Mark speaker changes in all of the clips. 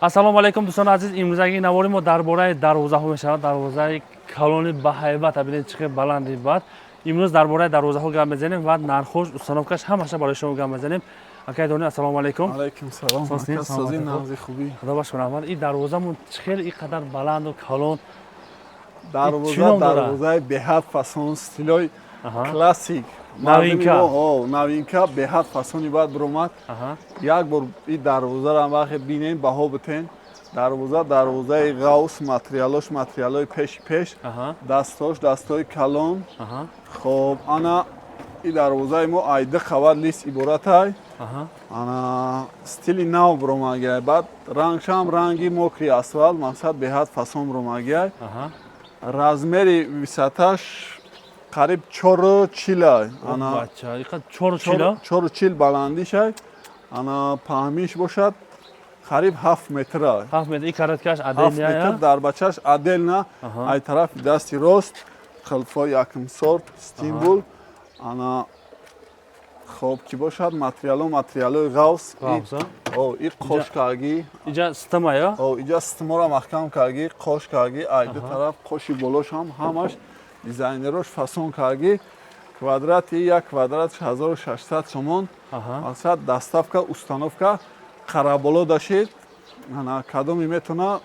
Speaker 1: Ассалому алайкум, дӯстони азиз. Имрӯзаги навори мо дар бораи дарвозаҳо мешавад. Дарвозаи калони баҳайбат, бинед, чӣ қадр баланди бад. Имрӯз дар бораи дарвозаҳо гап мезанем ва нархош, установкаш, ҳамаша барои шумо гап мезанем. Акай Дони, ассалому алайкум.
Speaker 2: Алайкум салом. Сози, нағзи, хубӣ?
Speaker 1: Худо ба шумо раҳмат. Ин дарвозамон чӣ хел ин қадар баланду калон?
Speaker 2: Дарвоза, дарвозаи беҳад фасон, стилои классик.
Speaker 1: Новинка.
Speaker 2: Новинка, беҳад фасони баъд биромад. Як бор и дарвозаро вақте бинем, баҳо битен. Дарвоза, дарвозаи ғавс, материалош материалои пеши пеш, дастош дастои калон. Хоб, ана и дарвозаи мо ай ду қабат лист иборатай. Ана стили нав биромагиай, баъд рангшам ранги мокрый асфалт, мақсад, беҳад фасон биромагиай. Размери высоташ қариб 4,40-ай. 4,40 баландишай. Ана паҳмиш бошад, қариб 7 метрай. 7 метр. Дарбачаш отдельно, ай тарафи дасти рост қилфои якум сорт Стимбул. Ана хоб ки бошад, материало материалои ғавс, и қош каргӣ.
Speaker 1: Иҷа стимая?
Speaker 2: Иҷа стимора маҳкам каргӣ, қош каргӣ, ай ду тараф қоши болошам ҳамаш дизайнерош фасон каргӣ. Квадрати, як квадратш 1600 сомон. Мақсад, доставка, установка Қараболо дашед. Ана кадоме метавона,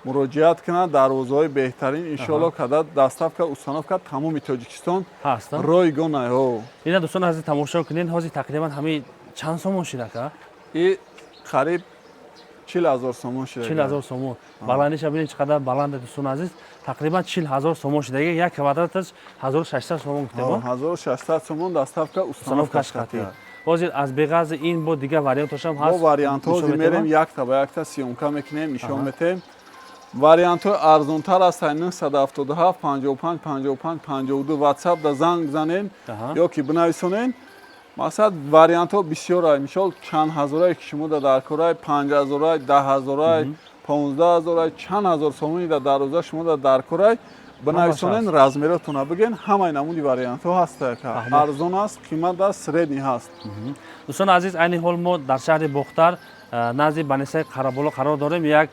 Speaker 2: муроҷиат кунад. Дарвозаҳои беҳтарин, иншоалло, када доставка, установка тамоми Тоҷикистон ройгон.
Speaker 1: Ина, дӯстон азиз, тамошо кунед. Ҳозир тақрибан ҳамин чанд сомон шида, ка?
Speaker 2: И қариб 40 000 сомон шида.
Speaker 1: 40 000 сомон. Баландиша бинед, чӣ қадар баланда, дӯстони азиз. Тақрибан 40 000 сомон шидаги. Як квадраташ 1600 сомон гуфтем.
Speaker 2: 1600 сомон, доставка, установкаш қатӣ.
Speaker 1: Ҳозир аз беғарзи ин бо дигар вариантошам ҳаст.
Speaker 2: Бо вариантҳо
Speaker 1: нишон
Speaker 2: мерем.
Speaker 1: метавон?
Speaker 2: Якта ба якта съёмка мекунем, нишон метем. Вариантҳои арзонтар ҳастанд: 977 55 55 52 WhatsApp да занг бизанен ё ки бинависонен. Мақсад, вариантҳо бисёрай. Мисол, чанд ҳазорае ки шумо да дар корай, 5000-ай, 10 000-ай, 15 000-ай, чанд ҳазор сомони да дарвоза шумо да дар корай, бинависонен,
Speaker 1: ҳаст.
Speaker 2: Размеротона бигӯен, ҳамаи намуди вариантҳо ҳаста.
Speaker 1: Фаҳмид.
Speaker 2: Арзон аст, қимат аст, средний ҳаст.
Speaker 1: Дӯстони азиз, айни ҳол мо дар шаҳри Бохтар, назди банисаи Қараболо қарор дорем. Як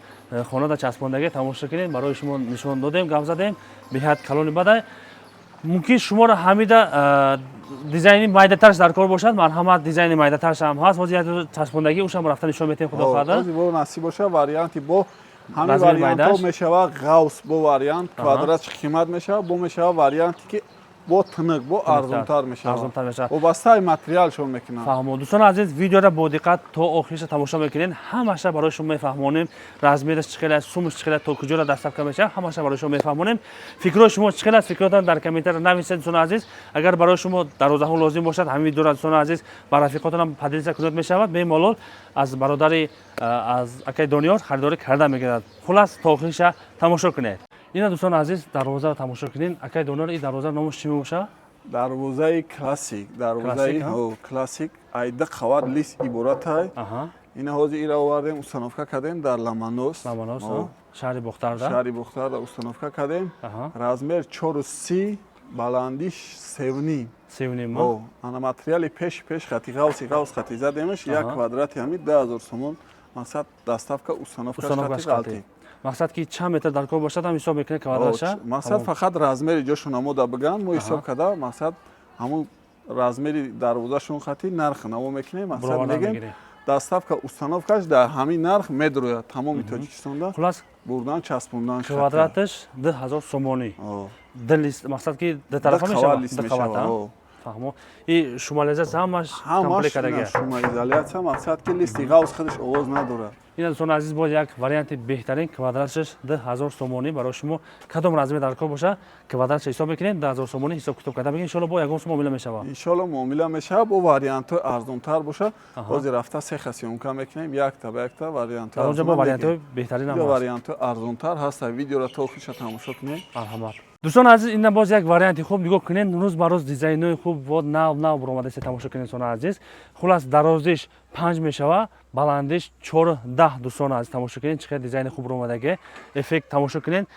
Speaker 1: хонада часпондагӣ тамошо кунем, барои шумо нишон додем, гап задем. Беҳад калони бадай. Мумкин шуморо ҳамида дизайни майдатарш дар кор бошад, марҳамат, дизайни майдатарш ҳам ҳаст. Ҳозир як часпондагӣ, ушам рафта нишон метем, худо хоҳада.
Speaker 2: Ҳозир бо насиб боша, варианти бо ҳамин
Speaker 1: Размери
Speaker 2: вариантҳо
Speaker 1: майдаш?
Speaker 2: Мешава ғавс, бо вариант квадратш қимат мешава, бо мешава варианте ки бо тинык, бо арзонтар мешава.
Speaker 1: Арзонтар мешава.
Speaker 2: Вобастаи материалшон мекунанд.
Speaker 1: Фаҳмо. Дӯстони азиз, видеоро бо диққат то охириша тамошо мекунед, ҳамаша барои шумо мефаҳмонем: размераш чӣ хел аст, сумаш чӣ хел аст, то куҷоро доставка мешавад, ҳамаша барои шумо мефаҳмонем. Фикрҳои шумо чӣ хел аст? Фикротон дар комментария нависед. Дӯстони азиз, агар барои шумо дарвозаҳо лозим бошад, ҳамин видеоро, дӯстони азиз, ба рафиқотонам поделиться кунед, мешавад. Бемалол аз бародари аз акаи Дониёр харидорӣ карда мегирад. Хулас, то охириша тамошо кунед. Ина, дӯстони азиз, дарвозаро тамошо кунед. Акаи Дониёр, ин дарвоза номаш чӣ мебошад?
Speaker 2: Дарвозаи классик, дарвозаи
Speaker 1: Классик, а?
Speaker 2: Ҳо, классик, ай ду қабат лист иборатай. Ина ҳозир ира овардем, установка кардем дар Ламанос.
Speaker 1: Ламанос.
Speaker 2: Ҳо,
Speaker 1: шаҳри Бохтарда.
Speaker 2: Шаҳри Бохтарда установка кардем. Размер 4,30, баландиш 3,5.
Speaker 1: 3,5.
Speaker 2: Ҳо, ана материали пеши пеш хати ғавси, ғавс хати задемаш. Як квадрати ҳами 10 000 сомон. Мақсад, доставка, установкаш
Speaker 1: установкаш
Speaker 2: хати
Speaker 1: қати
Speaker 2: ғалти.
Speaker 1: Мақсад, ки чанд метр дар кор бошад, ҳам ҳисоб мекунед квадратша?
Speaker 2: Мақсад, фақат размери ҷошона мода биган, мо ҳисоб карда, мақсад, ҳамун размери дарвозашон хати нарх наво мекунем, мақсад,
Speaker 1: Бароварда
Speaker 2: мегем.
Speaker 1: Мегирем.
Speaker 2: Доставка, установкаш дар ҳамин нарх медрояд тамоми Тоҷикистонда.
Speaker 1: Хулас,
Speaker 2: бурдан, часпондан.
Speaker 1: Квадраташ 2000 сомонӣ. Ду лист, мақсад, ки ду тарафа
Speaker 2: Ду
Speaker 1: мешавад.
Speaker 2: қабат лист
Speaker 1: Ду қабат.
Speaker 2: мешавад,
Speaker 1: А?
Speaker 2: ҳо.
Speaker 1: Фаҳмо, и шумоизоляция ҳамаш
Speaker 2: ҳамаш
Speaker 1: комплект кардагия.
Speaker 2: Шумоизоляция, мақсад, ки листи ғавс худаш овоз надорад.
Speaker 1: Ина, дӯстони азиз, боз як варианти беҳтарин, квадратшаш 2000 сомонӣ. Барои шумо кадом размер дар кор боша, квадратша ҳисоб мекунед, 2000 сомонӣ ҳисоб китоб карда мекунед. Иншоалло, бо ягон сум муомила мешавад.
Speaker 2: Иншоалло, муомила мешавад, бо вариантҳои арзонтар боша. Ҳозир рафта сеха съёмка мекунем, якта ба якта вариантҳои
Speaker 1: Дар онҷо бо
Speaker 2: арзонам
Speaker 1: вариантҳои
Speaker 2: мегирем.
Speaker 1: беҳтарин ҳам
Speaker 2: Инҷо
Speaker 1: ҳаст.
Speaker 2: Вариантҳои арзонтар ҳаст. Видеоро то охириша тамошо кунед.
Speaker 1: Марҳамат. Дӯстони азиз, ина боз як варианти хуб, нигоҳ кунед. Рӯз ба рӯз дизайнҳои хуб во нав нав баромадаст, тамошо кунед, дӯстони азиз. Хулас, дарозиш 5 мешава, баландиш 4,10. Дӯстони азиз, тамошо кунед, чӣ қадр дизайни хуб баромадаге, эффект тамошо кунед.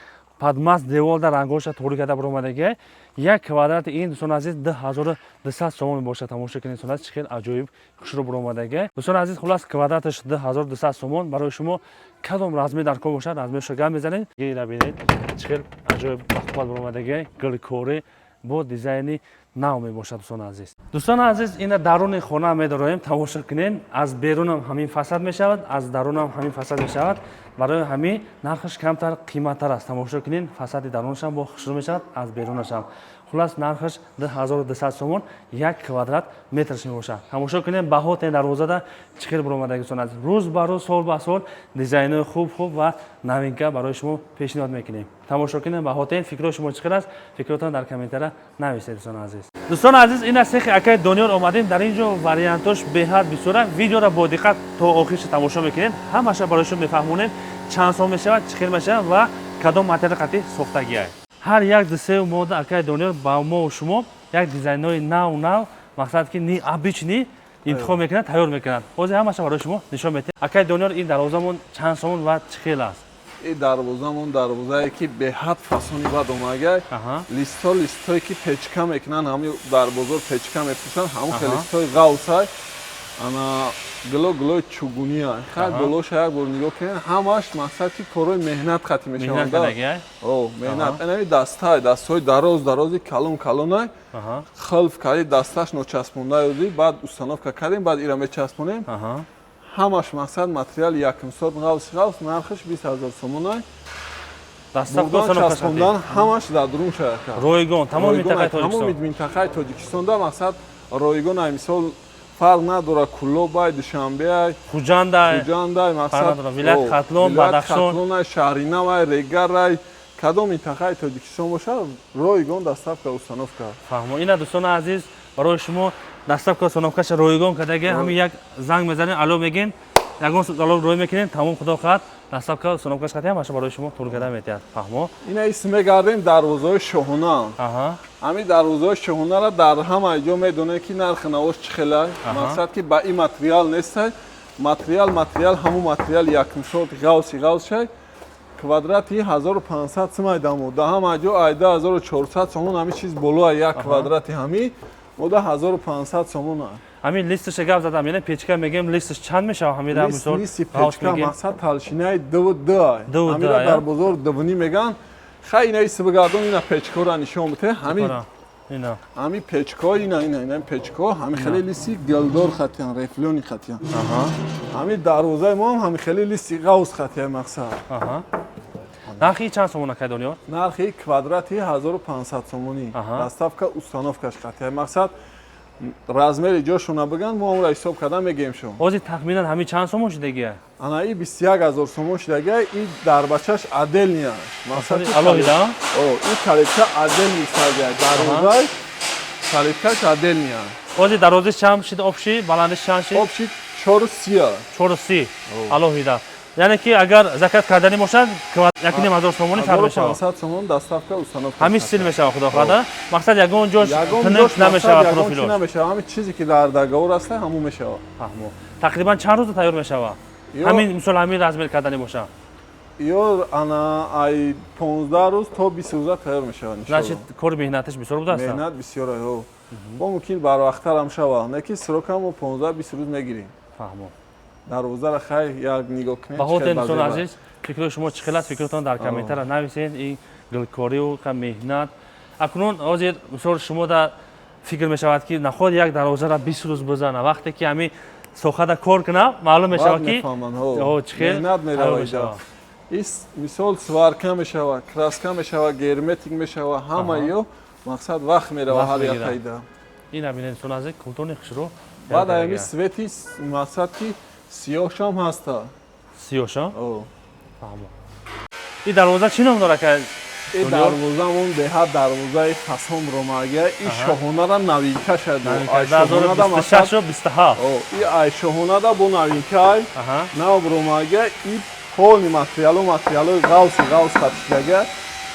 Speaker 1: Подмаст деволда рангоша туғри карда баромадагия. Як квадрати ин, дӯстони азиз, 2200 сомон мебошад. Тамошо кунед, дӯстони азиз, чӣ хел аҷоиб хушрӯ баромадагия. Дӯстони азиз, хулас, квадраташ 2200 сомон. Барои шумо кадом размер дар кор бошад, размершо гап мезанед. Ира бинед, чӣ хел аҷоиб бақувват баромадагия, гулкорӣ бо дизайни нав мебошад, дӯстони азиз. Дӯстони азиз, ина даруни хона медороем, тамошо кунед. Аз берунам ҳамин фасад мешавад, аз дарунам ҳамин фасад мешавад. Барои ҳамин нархаш камтар қиматтар аст. Тамошо кунед, фасади дарунашам бо хушрӯ мешавад, аз берунашам. Хулас, нархаш 2200 сомон як квадрат метрш мебошад. Тамошо кунед, баҳо дарвозада чӣ хел баромадаги, дӯстони азиз. Рӯз ба рӯз, сол ба сол дизайнҳои хуб хуб ва новинка барои шумо пешниҳод мекунем. Тамошо кунед, баҳотен. Фикрҳои шумо чӣ хел аст? Фикротон дар комментария нависед, дӯстони азиз. Дӯстони азиз, ина сехи акаи Дониёр омадем. Дар ин ҷо вариантош беҳад бисёра. Видеоро бо диққат то охирша тамошо мекунед, ҳамаша барои шумо мефаҳмонем, чанд сом мешавад, чӣ хел мешавад ва кадом материал қатъи сохтагиай. Ҳар як дусею мода акаи Дониёр ба мо шумо як дизайнҳои нав нав, мақсад ки необычный интихоб мекунад, тайёр мекунад. Ҳозир ҳамаша барои шумо нишон медиҳем. Акаи Дониёр, ин дарвозамон чанд сомон ва чӣ хел аст?
Speaker 2: И дарвозамон дарвозае ки беҳад фасони бад омагай. Листҳо, листҳое ки печка мекунанд, ҳами дар бозор печка мефурӯшанд, ҳамон хел листҳои ғавсай. Ана гило, гилои чугуния. Хай, болоша як бор нигоҳ кунед, ҳамаш мақсад ки корҳои меҳнат хати мешаванд. О, меҳнат. Инами дастай, дастҳои дароз дарози, калон калонай. Хилф кардӣ, дасташ ночаспонда ёди, баъд установка кардем, баъд ира мечаспонем. Ҳамаш мақсад материали якумсорт, ғавси ғавс. Нархаш 20 000 сомонай. Часпондан ҳамаш дар дурун шаяд.
Speaker 1: Ройгон, тамоми минтақаи
Speaker 2: Тоҷикистон. Минтақаи Тоҷикистонда мақсад ройгон. Ай мисол, фарқ надорад, Кулобай, Душанбеай,
Speaker 1: Хуҷандай,
Speaker 2: Хуҷандай, мақсад
Speaker 1: вилоят Хатлон, Бадахшон,
Speaker 2: Хатлонай, Шаҳринавай, Регарай, кадом минтақаи Тоҷикистон бошад, ройгон доставка, установка.
Speaker 1: Фаҳмо. Ина, дӯстони азиз, барои шумо доставка, установкаша ройгон кардаги. Ҳамин як занг мезанем, алло мегӯем, ягон алло рой мекунем, тамом, худо хоҳад, доставка, установкаш қатъи ҳамаша барои шумо тур карда метиҳад. Фаҳмо.
Speaker 2: Ина исм мегардем дарвозаҳои шоҳона. Ҳамин дарвозаҳои шоҳонаро дар ҳама ҷо медонем, ки нархи навош чӣ хелай. Мақсад ки ба ин материал нестай, материал, материал ҳамун материал якумсорт, ғавси ғавсшай. Квадрати 1500 сумай дамо. Да ҳама ҷо айда 1400 сомон ҳамин чиз болоа. Як квадрати ҳамин мода 1500 сомон.
Speaker 1: Ҳамин листаша гап задам, яъне печка мегӯем, листаш чанд мешавад ҳамира?
Speaker 2: Мисол, листи печка мақсад толщинаи дуву ду. Ҳамира дар бозор дувни меган. Хай, ина иси бигардон, ина печкора нишон бите. Ҳамин печко, ина, ина, ина печко, ҳамин хеле листи гилдор хатиян, рифлёный хатиян. Ҳамин дарвозаи мо ҳам ҳамин хеле листи ғавс хатиян мақсад.
Speaker 1: Нархи чанд сомон, акай Дониёр?
Speaker 2: Нархи квадрати 1500 сомонӣ, доставка, установкаш хатия. Мақсад, размери ҷошона биган, мо онро ҳисоб карда мегӯем шо.
Speaker 1: Ҳозир тахминан ҳамин чанд сомон шудагия?
Speaker 2: Ана и 21 000 сомон шудагия. И дарбачаш отдельный.
Speaker 1: Алоҳида?
Speaker 2: И калитка отдельный сагия, дарвозай калиткаш отдельный.
Speaker 1: Ҳозир дарозиш чанд шид, общий баландиш чанд шид?
Speaker 2: Общий чору сия.
Speaker 1: 4,30 алоҳида. Яъне ки агар заказ карданӣ бошад, 1500 сомонӣ сар мешавад.
Speaker 2: 500 сомон, доставка, установка.
Speaker 1: Ҳамин стил мешавад, худо хоҳад. Мақсад, ягон ҷош тинч намешавад, профилош
Speaker 2: намешавад. Ҳамин чизе ки дар договор аст, ҳамун мешавад.
Speaker 1: Фаҳмо. Тақрибан чанд рӯза тайёр мешавад ҳамин, мисол, ҳамин размер карданӣ бошад?
Speaker 2: Ё ана ай 15 рӯз то 20 рӯза тайёр мешавад.
Speaker 1: Значит, кори меҳнатиш бисёр будааст.
Speaker 2: Меҳнат бисёр, бо мумкин барвақттарам шавад, не ки срокам мо 15-20 рӯз мегирем.
Speaker 1: Фаҳмо.
Speaker 2: Дарвозаро хай як нигоҳ кунед.
Speaker 1: Баҳотен, дӯстони азиз, фикрҳои шумо чӣ хел аст? Фикротон дар комментария нависед. Ин гилкориву меҳнат. Акнун ҳозир, мисол, шумо да фикр мешавад, ки наход як дарвозаро 20 рӯз бизана. Вақте ки ҳамин сохада кор кунам, маълум мешавад, ки
Speaker 2: чӣ хел меҳнат меравад. Мисол, сварка мешавад, краска мешавад, герметик мешавад, ҳама ё мақсад вақт меравад ҳар якайда.
Speaker 1: Ина бинед, дӯстони азиз, култони хушрӯ.
Speaker 2: Баъд ами цвети, мақсад ки сиёҳшам ҳаста.
Speaker 1: Сиёҳшам, фаҳмо. И дарвоза чӣ ном дорад?
Speaker 2: И дарвозамон беҳад дарвозаи фасон ромагия. И шоҳонара новинка шад. И ай шоҳонада бо новинкай нав ромагия. И полный материалу, материалои ғавси ғавс хатшидага.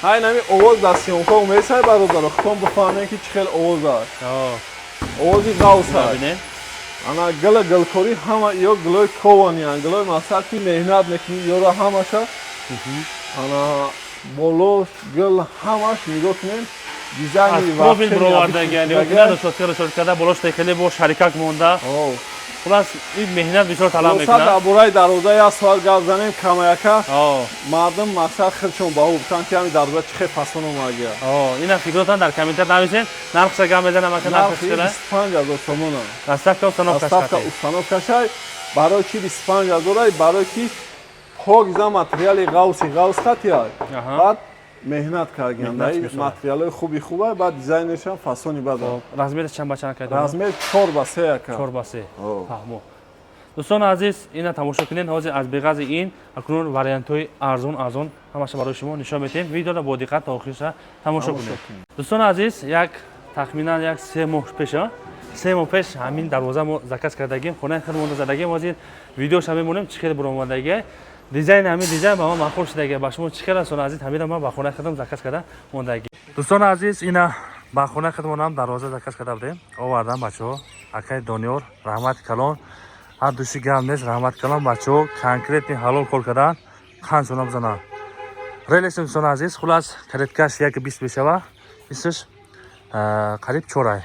Speaker 2: Ҳай, нами овоз дар съёмка умесай, бародаро, худтон бифаҳмем, ки чӣ хел овоз аст. Овози ғавс аст. Ана гила, гилкорӣ, ҳама ё гилои кованиян, гилои мақсад ки меҳнат мекунӣ, ёро ҳамаша ана. Болош, гил, ҳамаш нигоҳ кунем. Дизайни
Speaker 1: профил бировардаги, нигоҳ кунед, расчётка расчётка карда, болош хеле бо шарикак монда. Хулас, ин меҳнат бисёр талаб мекунад.
Speaker 2: Дар бораи дарвоза як соат гап занем, камаяка мардум мақсад хелчон ба ӯ гуфтанд, ки ҳами дарвоза чӣ хел фасон омадагия.
Speaker 1: Ина фикротан дар комментар нависед. Нархша гап мезанам, ака, нархш чӣ?
Speaker 2: 25 000 сомона.
Speaker 1: Доставка, установка.
Speaker 2: Доставка, установка шай. Барои чӣ 25 000 ай? Барои ки покиза материали ғавси ғавс хатия. Баъд меҳнат кардагианд, материалҳои хуби хуба, баъд дизайнершам фасони бад.
Speaker 1: Размераш чанд ба чанд?
Speaker 2: Размер 4 ба 3, ака.
Speaker 1: 4 ба 3, фаҳмо. Дӯстони азиз, ина тамошо кунед. Ҳозир аз беғази ин акнун вариантҳои арзон арзон ҳамаша барои шумо нишон медиҳем. Видеоро бо диққат то охириша тамошо кунед. Дӯстони азиз, як тахминан як 3 моҳ пеш, 3 моҳ пеш ҳамин дарвоза мо заказ кардагим, хонаи худмонда задагим. Ҳозир видеоша мемонем, чӣ хеле буромадагия. Дизайни ҳамин дизайн ба ман маъқул шудагия. Ба шумо чӣ хел аст, азиз? Ҳамира ман ба хонаи худам заказ карда мондагӣ. Дӯстони азиз, ина ба хонаи худмонам дарвоза заказ карда будем, овардам бачаҳо. Акаи Дониёр, раҳмати калон, ҳар души гап нест, раҳмати калон. Бачаҳо конкретный ҳалол кор кардан, қанчона бизананд релес. Дӯстони азиз, хулас, калиткаш 1,20 мешава, исш қариб чорай.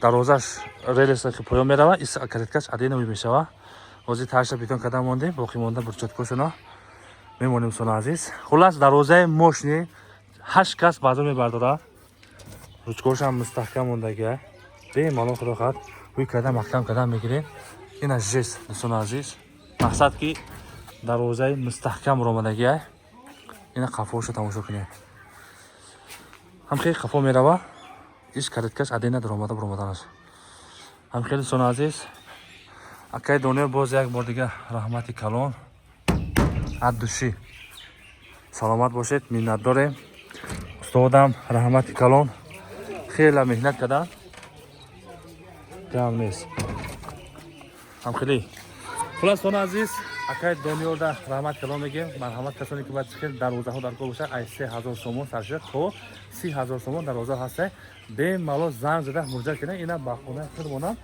Speaker 1: Дарвозаш релеса ки поён мерава, ис калиткаш адиновый мешава. Ҳозир таша бетон карда мондем, боқӣ монда брусчаткошона мемонем. Дӯстони азиз, хулас, дарвозаи мошини ҳашт кас баъзо мебардорад. Ручкошам мустаҳкам мондагия, бемалол, худо хоҳад, ҳуй карда маҳкам карда мегирем. Ина жест, дӯстони азиз, мақсад ки дарвозаи мустаҳкам ромадагия. Ина қафоша тамошо кунед, ҳам хеле қафо мерава, иш калиткаш адена даромада буромаданаш ҳам хеле. Дӯстони азиз, акаи Дониёр, боз як бор дига раҳмати калон, от души, саломат бошед, миннатдорем. Устодам, раҳмати калон, хеле меҳнат карданд, гам нест, ҳам хеле. Хулас, дӯстони азиз, акаи Дониёрда раҳмат калон мегӯем, марҳамат. Касоне ки бояд хел дарвозаҳо дар кор бошад, аз 3000 сомон сар шуда то 30 000 сомон дарвоза ҳаста, бемалол занг зада муроҷиат кунед. Ина ба хонаи худмонам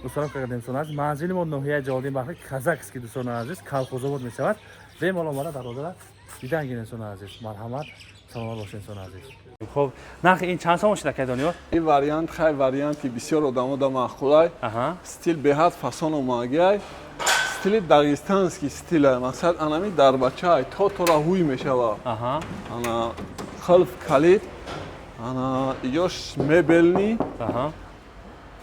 Speaker 1: установка кардем. Дӯстони азиз, манзили мо ноҳияи Ҷалолиддин Балхӣ, Казакский, дӯстони азиз, Калхозобод мешавад. Бемалол омада дарвозара дидан гиред. Дӯстони азиз, марҳамат, саломат бошед, дӯстони азиз. Хоб, нархи ин чанд сомон шуда, акаи Дониёр?
Speaker 2: Ин вариант хай варианти бисёр одамо да маъқулай. Стил беҳад фасон омагиай, стили дагестанский стила. Мақсад, анами дарбачаай то тора ҳуй мешава. Ана қулф, калид, ана иёш мебельный.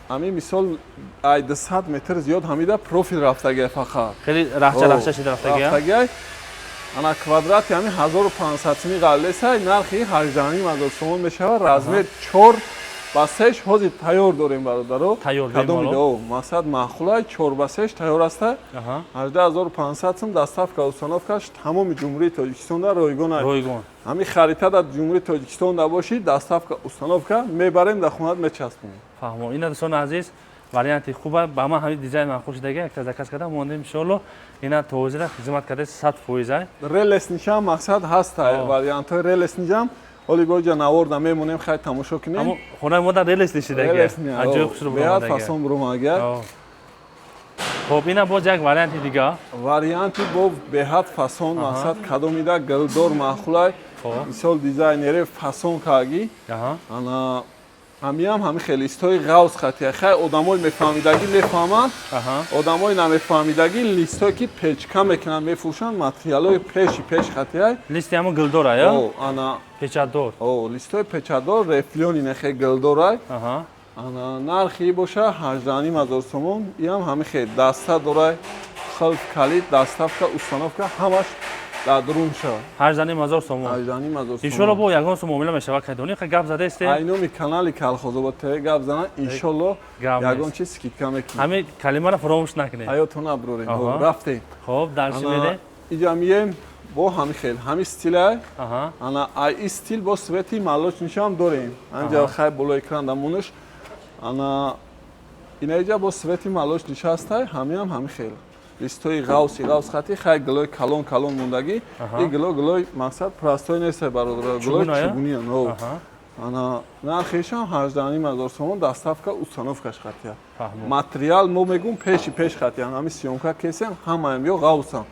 Speaker 2: Ами мисол, ай 200 метр зиёд ҳамида профил рафтагиай фақат.
Speaker 1: Хеле рахча рахча шида рафтагия.
Speaker 2: Рафтагиай. Ана квадрати ҳами 1500 сими ғаллесай, нархи 18 500 сомон мешава. Размер 4 ба 3, ҳозир тайёр дорем, бародаро.
Speaker 1: Тайёр.
Speaker 2: Кадоми мақсад маъқулай, 4 ба 3 тайёр аста, 18 500 сум. Доставка, установкаш тамоми Ҷумҳурии Тоҷикистонда ройгон.
Speaker 1: Ройгон.
Speaker 2: Ҳами харита дар Ҷумҳурии Тоҷикистонда бошӣ, доставка, установка, мебарем, дар хонат мечаспонем.
Speaker 1: Фаҳмо. Ина, дӯстони азиз, варианти хуба. Ба ман ҳамин дизайн маъқул шудаги, якта заказ карда мондем. Иншоалло, ина то ҳозира хизмат карда 100%.
Speaker 2: Релеснишам мақсад ҳаста, вариантҳои релеснижам ҳоли боҷа наворда мемонем, хай, тамошо кунем.
Speaker 1: Хонаи мо дар релес нишидаги.
Speaker 2: Аҷоиб хушрӯ, фасон бурумага.
Speaker 1: Хоб, ина боз як варианти дига.
Speaker 2: Варианти бо беҳад фасон. Мақсад, кадомида гилдор маъқулай, мисол, дизайнере фасон каги. Ана ҳамиам ҳами хел листои ғавз хатия. Хай, одамои мефаҳмидагӣ мефаҳманд, одамои намефаҳмидагӣ листое ки печка мекунанд, мефурӯшанд, материалҳои пеши пеш хатияй.
Speaker 1: Листи ҳамон гилдора ё?
Speaker 2: Ана.
Speaker 1: Печатдор.
Speaker 2: Листои печатдор, рифлёный, нехе гилдорай. Ана нархи боша 18 500 сомон. Иам ҳами хел даста дорай, қулф, калид, доставка, установка, ҳамаш дар дурун шавад.
Speaker 1: 18 500 сомон.
Speaker 2: 18 500 сомон.
Speaker 1: Иншолло, бо ягон сум муомила мешавад, кайдони гап задаисте.
Speaker 2: Айноми канали Калхозобод ТВ гап занад, иншолло, ягон чиз скидка мекунем.
Speaker 1: Ҳамин калимаро фаромӯш накунед.
Speaker 2: Ҳаётон аброрем, рафтем.
Speaker 1: Хоб, дальше мерем.
Speaker 2: Иҷа мием, бо ҳами хел ҳами стилай. Ана ай и стил бо цвети молочныйшам дорем. Анҷа хай боло экран дамонаш. Ана ина иҷа бо цвети молочный ҳастай. Ҳамиам ҳами хел листои ғавси ғавс хати. Хай, гилои калон калон мондагӣ. И гило гилои мақсад простой нестай, бародаро, гилои чугуниян. Ана нархишам 18 500 сомон, доставка, установкаш хатия. Материал мо мегум пеши пеш хатиян. Ҳами съёмка кесем, ҳамаям ё ғавсам.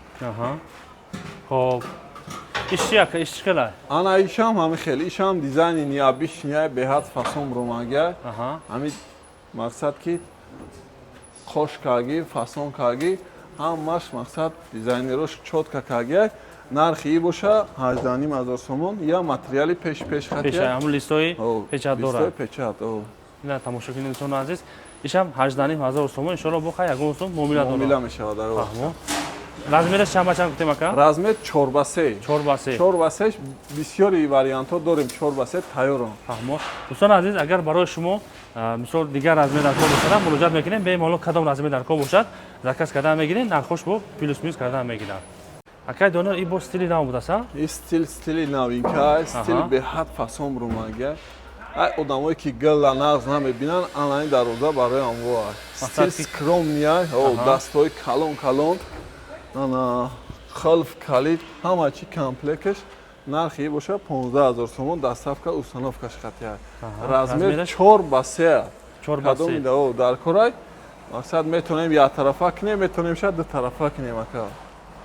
Speaker 1: Хоб. Иш чи, иш чӣ хела?
Speaker 2: Ана ишам ҳами хел, ишам дизайни необычный, беҳад фасон ромагия. Ҳами мақсад ки қош карги, фасон карги, ҳамаш мақсад дизайнерош чётко каргия. Нархи и боша 18,5 ҳазор сомон, я материали пеш пеш.
Speaker 1: Хати ҳамун листои печать дорад.
Speaker 2: Печать.
Speaker 1: Ина тамошо кунед, дӯстони азиз, ишам 18,5 ҳазор сомон. Иншоалло, бо хай ягон сум муомила дорад.
Speaker 2: Муомила мешавад.
Speaker 1: Размераш чанд ба чанд гуфтем, ака?
Speaker 2: Размер 4 ба 3.
Speaker 1: 4 ба 3.
Speaker 2: 4 ба 3, бисёри вариантҳо дорем, 4 ба 3 тайёрам.
Speaker 1: Фаҳмо. Дӯстони азиз, агар барои шумо, мисол, дигар размер дар кор бошад, муроҷиат мекунем. Бемалол кадом размер дар кор бошад, заказ кардан мегирем, нархош бо плюс минус кардан мегирам. Акай Дониёр, и бо стили нав будааст, а?
Speaker 2: И стил, стили новинка, стили беҳад фасон румага. Ай одамое ки гилла нағз намебинанд, анани дарвоза барои амво. Стил скромный, дастҳои калон калон, ана қулф, калид, ҳама чи комплекташ. Нархи боша 15 000 сомон, доставка, установкаш хатия. Размер 4 ба 3. Кадоми дар корай, мақсад, метавонем яктарафа кунем, метавонем шояд дутарафа кунем, ака.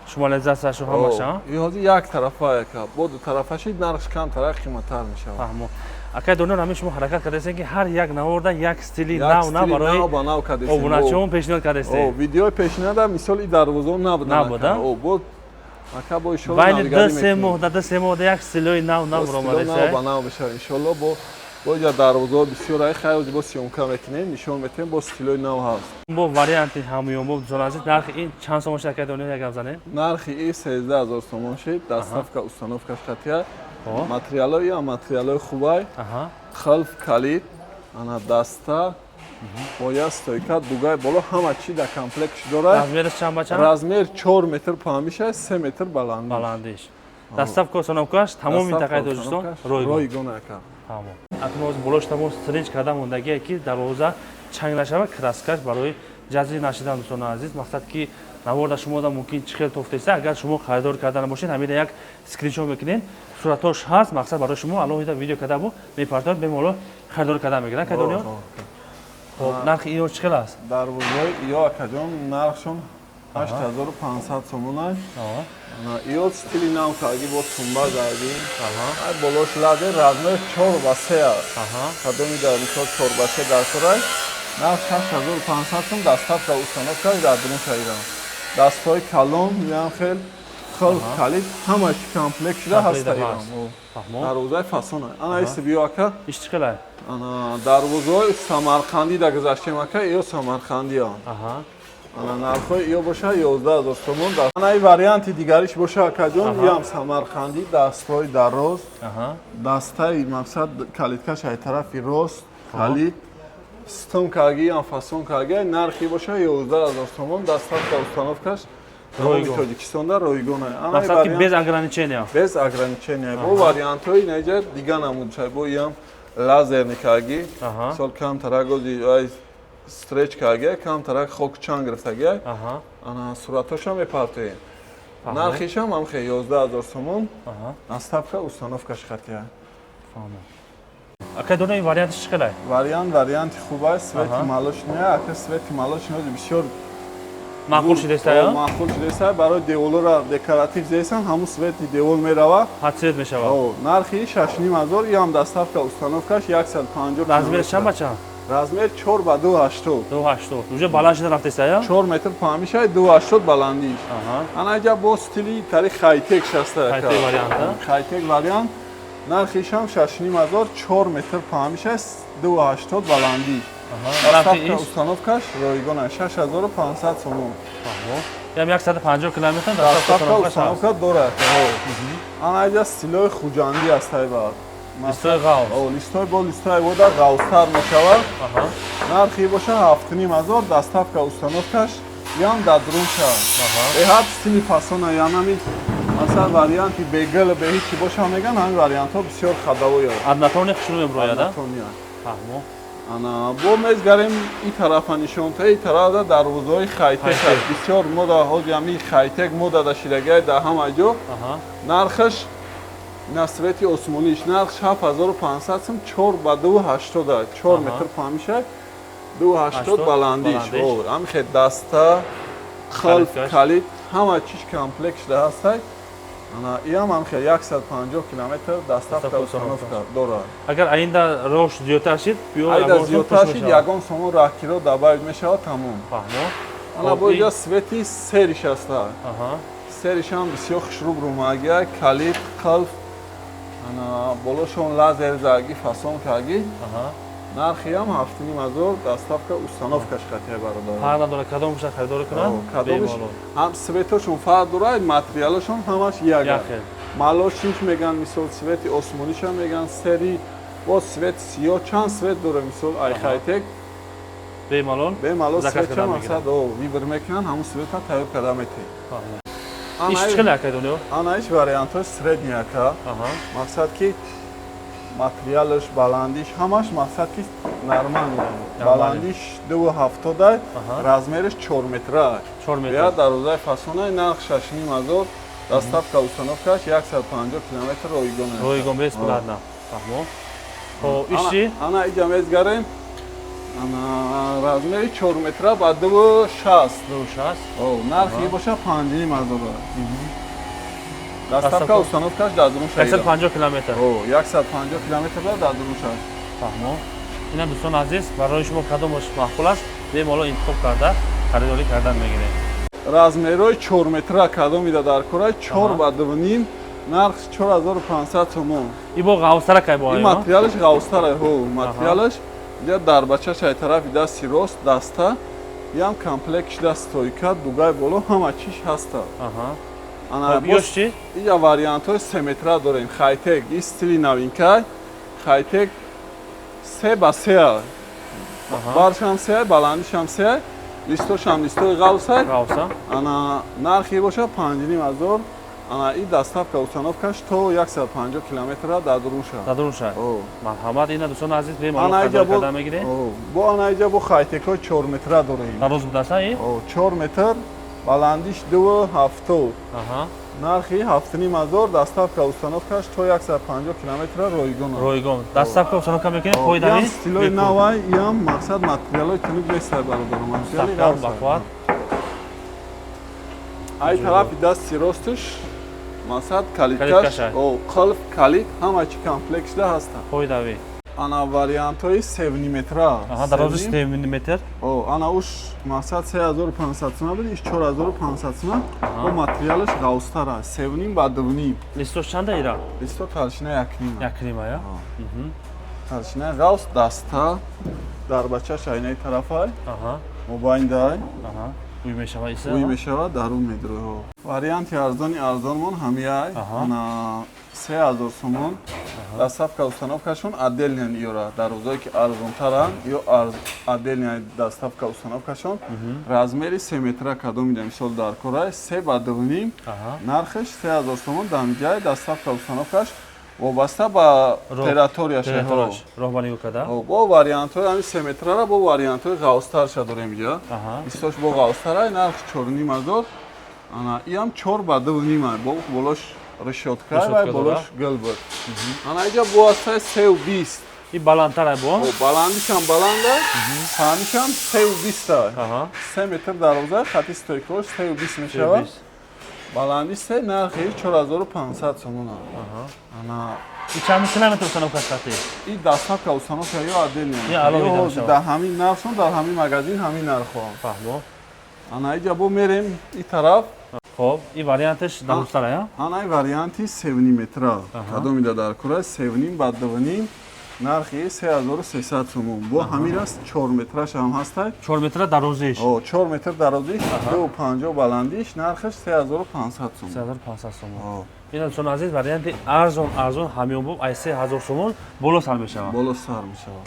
Speaker 1: Шумализатсияшу ҳамаша?
Speaker 2: И ҳозир як тарафа, яка бо дутарафаши нархш камтара, қиматтар мешавад.
Speaker 1: Фаҳмо. Акай Дониёр, ҳамин шумо ҳаракат кардастем, ки ҳар як наворда як стили нав нав барои обуначиҳон пешниҳод кардастем.
Speaker 2: Видеои пешниҳода, мисол, и дарвозао набуда.
Speaker 1: Набуда.
Speaker 2: Бо ака, бо иншолло.
Speaker 1: Байни 2-3 моҳ, да 2-3 моҳ як стилҳои нав нав
Speaker 2: баромадааст. Нав ба нав мешавад, иншолло. Бо иҷа дарвозаҳо бисёр ай хайр, бо съёмка мекунем, нишон метиҳем, бо стилҳои нав ҳаст.
Speaker 1: Бо варианти ҳамёнбо, дӯстони азиз, нархи ин чанд сомон шуд, акай Дониёр, як гап занем?
Speaker 2: Нархи и 13 000 сомон шид, доставка, установкаш хатия. Материалҳои ам материалҳои хубай, қулф, калид, ана даста бо як стойка, дугай боло, ҳама чи дар комплектш дорад.
Speaker 1: Размераш чанд ба чанд?
Speaker 2: Размер 4 метр паҳмиша, 3 метр баландиш.
Speaker 1: Баландиш. Доставка, установкаш тамоми минтақаи Тоҷикистон ройгон.
Speaker 2: Ройгон, ака.
Speaker 1: Тамом. Акнун болош тамом стринж карда мондагие, ки дарвоза чанг нашава, краскаш барои ҷазби нашидан. Дӯстони азиз, мақсад ки наворда шумо да мумкин чӣ хел тофтеста. Агар шумо харидор карда набошед, ҳамина як скриншот мекунед, суратҳош ҳаст. Мақсад, барои шумо алоҳида видео карда бу мепартояд, бемалол харидор карда мегирад. Кадониё, хоб, нархи ино чӣ хел аст?
Speaker 2: Дарвозаи иё, акаҷон, нархшон 8500 сомона. Иё стили нав карги, бо тумба гарги, ай болош ладе, размер 4 ба 3 аст. Кадоми дар, мисол, 4 ба 3 дар корай, нарх 6500 сом, доставка, установка дар дурун шаирам. Дастҳои калон, миям хел, қулф, калид, ҳама чи комплект шуда ҳаста ирам. Дарвозаи фасона. Ана иси биё, ака.
Speaker 1: Иш чӣ хела?
Speaker 2: Ана дарвозаҳои самарқандӣ да гузаштем, ака, иё самарқандиам. Ана нархҳои иё боша 11 000 сомон. Ана и варианти дигариш боша, акаҷон, иам самарқандӣ, дастҳои дароз, дастаи, мақсад, калидкаш ай тарафи рост, калид стон карги, иам фасон карги. Нархи боша 11 000 сомон, доставка, установкаш тамоми Тоҷикистонда ройгон.
Speaker 1: Без ограничения.
Speaker 2: Без ограничения. Бо вариантҳои наҷа дига намудшай, бо иам лазерный карги, мисол, камтарак ози стреч карги, камтарак хок чанг гирифтаги. Ана суратҳошам мепартоем. Нархишам ҳам хе 11 000 сомон, доставка, установкаш хатия.
Speaker 1: Акай Дониёр, ин вариантиш чӣ хелай?
Speaker 2: Вариант, варианти хуб аст, цвети молочный, ака. Цвети молочный бисёр
Speaker 1: маъқул шудеста.
Speaker 2: Маъқул шудеста, барои деволора декоратив зесан, ҳамун цвети девол мерава.
Speaker 1: Под цвет мешавад.
Speaker 2: Нархи 6,5 ҳазор, иам доставка, установкаш 150.
Speaker 1: Размераш чанд ба чанд?
Speaker 2: Размер 4 ба 2,80.
Speaker 1: 2,80, уже баланд шуда рафтеста, я?
Speaker 2: 4 метр паҳмиша, 2,80 баландиш. Ана иҷа бо стили тари хайтек шаста.
Speaker 1: Хайтек вариант.
Speaker 2: Хайтек вариант, нархишам 6,5 ҳазор, 4 метр паҳмиша, 2,80 баландиш. Доставка, установкаш ройгон, 6500 сомон.
Speaker 1: Ям 150 километр.
Speaker 2: Доставка, установка дорад. Ана иҷа стилои хуҷандӣ аст, айба.
Speaker 1: Листои ғавз.
Speaker 2: Листои, бо листои вода ғавзтар мешавад. Нархи боша 7,5 ҳазор, доставка, установкаш ям дар дурун шавад. Беҳад стили фасона, янами масалан варианти бегил, бе ҳичи боша меган, ҳамин вариантҳо бисёр ходовой.
Speaker 1: Однотонный хушрӯ мебурояд.
Speaker 2: Однотонный. Ана бо мезгарем и тарафа нишонта, и тарафа дарвозаҳои хайтек аст. Бисёр мода ҳози ҳамин хайтек мода дашидагиай дар ҳама ҷо. Нархаш на цвети осмониш, нархш 7500 сум, 4 ба 2,80, 4 метр паҳмиша, 2,80 баландиш. Ҳамихе даста, қулф, калид, ҳама чиш комплект шуда ҳастай. Ана иам ҳам хел 150 километр доставка, установка дорад.
Speaker 1: Агар аинда рош зиёдтар шид,
Speaker 2: биё, айда зиёдтар шид, ягон сомон раҳкиро добавить мешавад, тамом.
Speaker 1: Фаҳмо.
Speaker 2: Ана бо иҷа цвети серыйш аста. Серыйшам бисёр хушрӯб румагия, калид, қулф, ана болошон лазер заги, фасон карги. Нархиам 7500, доставка, установкаш қатия, бародар.
Speaker 1: Фарқ надорад, кадомша харидорӣ кунанд.
Speaker 2: Кадомиш ҳам цветошон фарқ дорад, материалашон ҳамаш як. Малошинш меган, мисол, цвети осмониша меган, серый, бо цвет сиёҳ, чанд цвет дора, мисол, ай хайтек.
Speaker 1: Бемалол.
Speaker 2: Бемалол цветша, мақсад, выбор мекунанд, ҳамун цвета тайёр карда метиҳ.
Speaker 1: Иш чӣ хеле, акай Дониёр?
Speaker 2: Ана иш вариантҳои средний, ака. Мақсад ки материалаш, баландиш ҳамаш, мақсад ки нормально. Баландиш 2,70, размериш 4 метра.
Speaker 1: 4 метр.
Speaker 2: Я дарвозаи фасонай, нарх 6500, доставка, установкаш 150 километр ройгон.
Speaker 1: Ройгон, бесплатно. Фаҳмо. Хоб, иш чӣ?
Speaker 2: Ана иҷа мезгарем. Ана размери 4 метра ба 2,60.
Speaker 1: 2,60.
Speaker 2: Нархи боша 5500. Доставка, установкаш дар дурун.
Speaker 1: 150 километр.
Speaker 2: 150 километр дар дурун шаҳр.
Speaker 1: Фаҳмо. Ина, дӯстон азиз, барои шумо кадомаш маъқул аст, бемалол интихоб карда, харидорӣ кардан мегиред.
Speaker 2: Размерҳои 4 метра кадомида дар кора, 4 ба 2,5, нарх 4500 сомон.
Speaker 1: И бо ғавстара кай бо?
Speaker 2: Ин материалаш ғавстара, ҳо, материалаш я дарбачаш ай тарафи дасти рост даста, ям комплект шида, стойка, дугай боло, ҳама чиш ҳаста.
Speaker 1: Ана бош чи?
Speaker 2: Ия вариантҳои 3 метра дорем, хайтек, и стили новинкай, хайтек 3 ба 3, баршам 3, баландишам 3, листошам листои ғавсай.
Speaker 1: Ғавса.
Speaker 2: Ана нархи боша 5500. Ана и доставка, установкаш то 150 километра дар дурун шаҳр.
Speaker 1: Дар дурун шаҳр. Марҳамат, ина, дӯстони азиз, бемалол харидорӣ карда мегиред.
Speaker 2: Бо ана иҷа бо хайтекҳои 4 метра дорем.
Speaker 1: Дароз будааст и?
Speaker 2: 4 метр, баландиш 2,70, нархи 7500, доставка, установкаш то 150 километра ройгон.
Speaker 1: Ройгон доставка, установка мекунед, фоида.
Speaker 2: Стилои навай, иам мақсад материалҳои тунук нестай, бародаро, материали
Speaker 1: бақувват.
Speaker 2: Ай тарафи дасти росташ, мақсад, калиткаш, қулф, калид, ҳама чи комплект шуда ҳастанд.
Speaker 1: Фоидави.
Speaker 2: Ана вариантҳои 3,5 метра.
Speaker 1: Дарози 3,5 метр.
Speaker 2: Ана уш, мақсад, 3500 сума буд, иш 4500 сума, бо материалаш ғавстара, 3,5 ба 2,5.
Speaker 1: Листош чанда ира?
Speaker 2: Листо толщина 1,5.
Speaker 1: 1,5, я?
Speaker 2: Толщина ғавс, даста, дарбачаш айнаи тарафай, мобайндай.
Speaker 1: Уй мешава иса?
Speaker 2: Уй мешава, дарун медро. Варианти арзони арзонмон ҳамияй, ана 3000 сомон, доставка, установкашон отдельно. Ёра дарвозое ки арзонтаранд, ё отдельно доставка, установкашон. Размери 3 метра кадом ида, мисол, дар кора, 3 ба 2,5, нархаш 3000 сомон. Дамҷай доставка, установкаш вобаста ба территорияш.
Speaker 1: Роҳбанигӯ карда.
Speaker 2: Бо вариантҳои ҳамин 3 метрара, бо вариантҳои ғавстарша дорем иҷа. Истош бо ғавстара, нарх 4500. Ана иам 4 ба 2,5, бо болош решётка ва болош гилбуд. Ана иҷа бо астаи 3,20.
Speaker 1: И баландтара бо?
Speaker 2: Баландишам баланда, паҳнишам 3,20-а. 3 метр дароза, хати стойкаош 3,20 мешавад, баланди се, нархи 4500 сомона. Ана
Speaker 1: И чанд километр установка хати?
Speaker 2: И доставка, установка ё отдельно дар ҳамин нархшон, дар ҳамин магазин ҳамин нархҳо.
Speaker 1: Фаҳмо.
Speaker 2: Ана иҷа бо мерем и тараф.
Speaker 1: Хоб, и варианташ дарозтара, я?
Speaker 2: Ана и варианти 3,5 метра кадомида дар кура, 3,5 ба 2,5, нархи 3300 сомон. Бо ҳамин аст, 4 метраш ҳам ҳастай.
Speaker 1: 4 метра дарозиш?
Speaker 2: 4 метр дарозиш, 2,50 баландиш, нархаш 3500 сомон.
Speaker 1: 3500 сомон. Ин, дӯстони азиз, варианти арзон арзон ҳамёнбоб, ай 3000 сомон боло сар мешавад.
Speaker 2: Боло сар мешавад.